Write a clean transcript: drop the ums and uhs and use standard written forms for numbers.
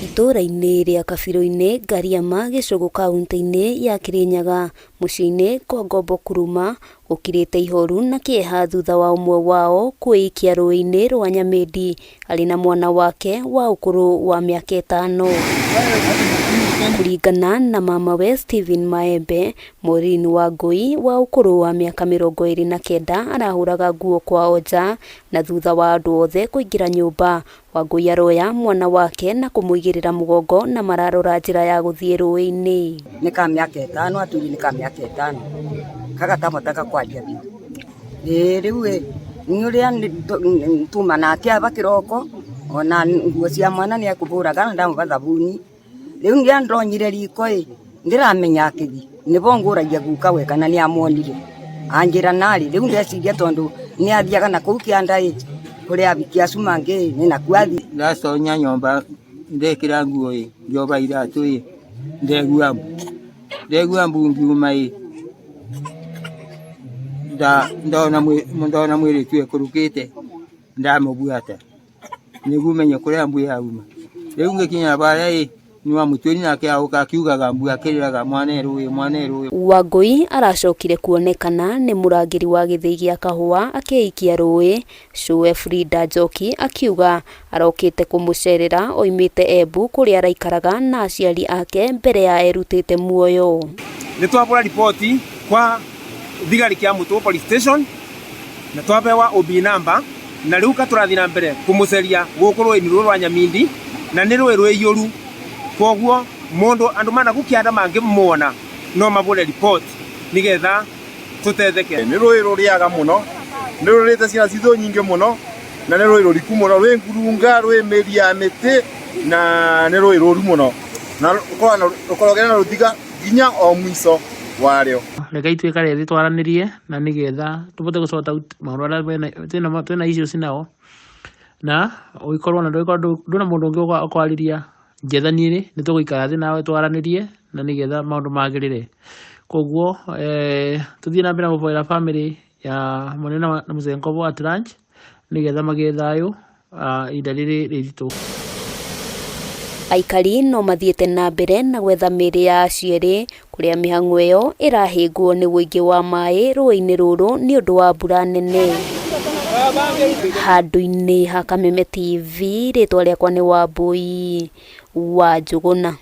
Itũũra-inĩ rĩa Kabirũ-inĩ, Ngariama, Gĩcũgũ kauntĩ-inĩ ya Kĩrĩnyaga, mũciĩ-inĩ kwa Ngombo Kuruma, gũkirĩte ihoru na kĩeha thutha wa ũmwe wao kwĩikia rũĩ-inĩ rwa Nyamĩndi arĩ na mwana wake wa ũkũrũ wa mĩaka ĩtano. Kũringana na mamawe Stephen Maembe, Maureen Wangũi wa ũkũrũ wa mĩaka 29 arahũraga nguo kwao nja na thutha wa andũ othe kũingĩra nyũmba, Wangũi aroya mwana wake na kũmũigĩrĩra mũgongo na mararora njĩra ya gũthiĩ rũĩ-inĩ. Nĩ ka mĩaka ĩtano atũire nĩ ka mĩaka ĩtano kagatabotaga kwaria biũ. Ĩĩ rĩu ĩ nĩ ũrĩa tuma nake aba kĩroko ona nguo cia mwana nĩ ekũbũraga na ndamũba thabuni. Rĩu rĩrĩa ndonyire riko ĩ, ndĩramenya akĩthi, nĩbo ngũragia guka we kana nĩ amuonire. Anjĩra narĩ, rĩu ndeciria tondũ nĩ athiaga na kũu kĩanda ĩ, kũrĩ abiki acu mangĩ ĩ, nĩ nakuo athiĩ. Ndatonya nyũmba ndekĩra nguo ĩ, ngĩoba iratũ ĩ, ndegua mbu. Ndegua mbu ngiuma ĩ, ndona mũirĩtu ekũrũkĩte ndamũbuata. Nĩguo menye kũrĩa mbu yauma. Rĩu ngĩkinya barĩa ĩ, nĩ wa mũtwĩri nake aũka akiugaga mbu akĩrĩraga mwana erũĩ mwana erũĩ. Wangũi aracokire kuonekana nĩ mũrangĩri wa gĩthĩi gĩa kahũa akĩikia rũĩ, cũwe Frida Njoki akiuga arokĩte kũmũcerera oimĩte Embu kũrĩa araikaraga na aciari ake mbere ya erutĩte muoyo. Nĩ twabũra riboti kwa thigari kĩa Mũtũũ Police Station na twabewa OB number na rĩu ka tũrathiĩ na mbere kũmũceria gũkũ rũĩ-inĩ rũrũ rwa Nyamindi na nĩ rũĩ rwĩiyũru koguo mũndũ andũ manaku kĩanda mangĩmuona no mabũre report nĩgetha tũtetheke. Nĩ rũĩ rũrĩaga mũno, nĩ rũrĩte ciana citũ nyingĩ mũno, na nĩ rũĩ rũriku mũno, rwĩ ngurunga, rwĩ mĩri ya mĩtĩ, na nĩ rũĩ rũru mũno, na rũkoragwo na rũthiga nginya o mũico warĩo. Rekei twikare thĩ twaranĩrie na nĩgetha tũbote gũ sort out maũndũ marĩa twĩna issues nao, na ũgĩkorwo na ndũgĩkorwo ndũna mũndũ ũngĩ ũkwarĩria njetha niĩ nĩ tũgũikara thĩ nawe twaranĩrie na nĩgetha maũndũ magĩrĩre. Koguo tũthiĩ na mbere na kũhoera bamĩrĩ ya Mũnene na Mzee Ngobo at large nĩgetha magĩe thayũ ihinda rĩrĩ rĩritũ. Aikari no mathiĩte na mbere na gwetha mĩĩrĩ ya acio erĩ kũrĩa mĩhang'o ĩyo ĩrahĩngwo nĩ ũingĩ wa maĩ rũĩ-inĩ rũrũ nĩ ũndũ wa mbura nene. Handũ-inĩ ha Kameme TV, rĩtwa rĩakwa nĩ Wambũi wa Njũgũna.